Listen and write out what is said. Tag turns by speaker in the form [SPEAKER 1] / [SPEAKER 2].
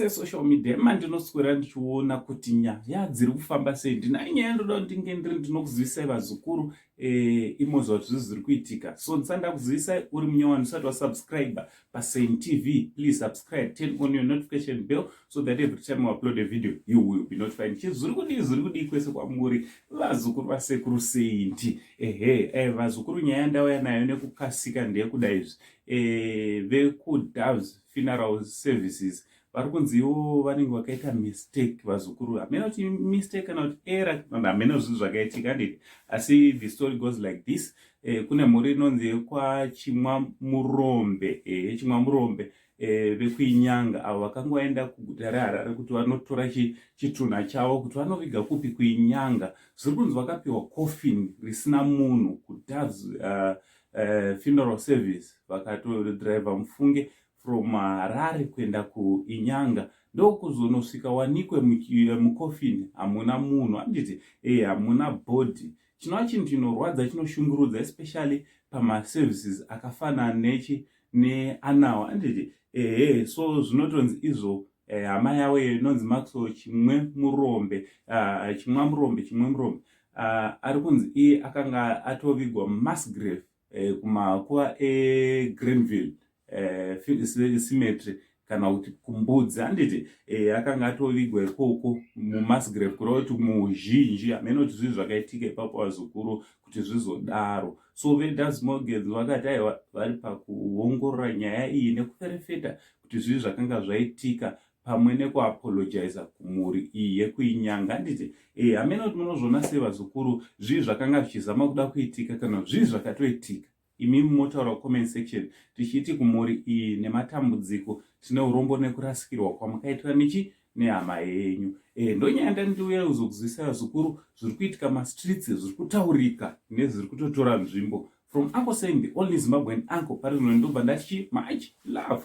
[SPEAKER 1] Esocial media emandinoswera ndichiona kuti nyaya dziri kufamba sei. Ndinayo nyaya ndoda kuti ndinge ndiri ndinokuzivisai, vazukuru, imozva kuti zvizi zviri kuitika. So ndisati ndakuzivisai, uri munyowani usati wasubscribe paSaint TV, please subscribe, turn on your notification bell so that every time we upload a video you will be notified. Chi zviri kudii, zviri kudii kwese kwamuri, vazukuru vasekuru Saint? Ehe, vazukuru, nyaya ndauya nayo nekukasika ndeyekuda izvi. VekuDoves Funeral Services vari kunzi ivo vanenge vakaita mistake, vazukuru. Hamena kuti mistake kana kuti error, hamena zvinhu zvakaitika, handiti? Asi the story goes like this. Kune mhuri inonzi yekwaChimwa Murombe, Chimwa Murombe, vekuInyanga, avo vakanga vaenda kuguta reHarare kuti vanotora chitunha chavo kuti vanoviga kupi? KuInyanga. Zviri kunzi vakapiwa coffin risina munhu kuDoves Funeral Service. Vakatodhiraivha, mufunge, from Harare kuenda kuInyanga, ndokuzonosvika wanikwe mucoffin hamuna munhu, handiti? Hamuna body, chinova chinhu chinorwadza, chinoshungurudza, especially pamaservices akafanana nechi neanawo, handiti? Ehe, so zvinotonzi izvo hama yavo inonzi Maxwell Chimwe Murombe, Chimwa Murombe, Chimwe Murombe, ari kunzi iye akanga atovigwa mumass grave kumakuva eGreenville Cemetery kana kuti kuMbudzi, handiti? Akanga atovigwa ikoko mumass grave, kureva kuti muzhinji hamene kuti zvii zvakaitika ipapo, vazukuru, kuti zvizodaro. So veDoves Mortgage vakati aiwa, vari pakuongorora nyaya iyi nekuferefeta kuti zvii zvakanga zvaitika, pamwe nekuapologiza kumhuri iyi yekuInyanga, handiti? Hamene kuti munozviona sei, vazukuru, zvii zvakanga zvichizama kuda kuitika kana zvii zvakatoitika. Imimi motaura comment section. Tichiti kumhuri iyi nematambudziko, tine urombo nekurasikirwa kwamakaitwa nechi nehama yenyu. Ndonyaya ndandiuya kuzokuzivisai, vazukuru, zviri kuitika mastreets, zviri kutaurika nezviri kutotora nzvimbo. From Uncle Saint, the only Zimbabwean uncle pari zvino, ndobva ndati much love.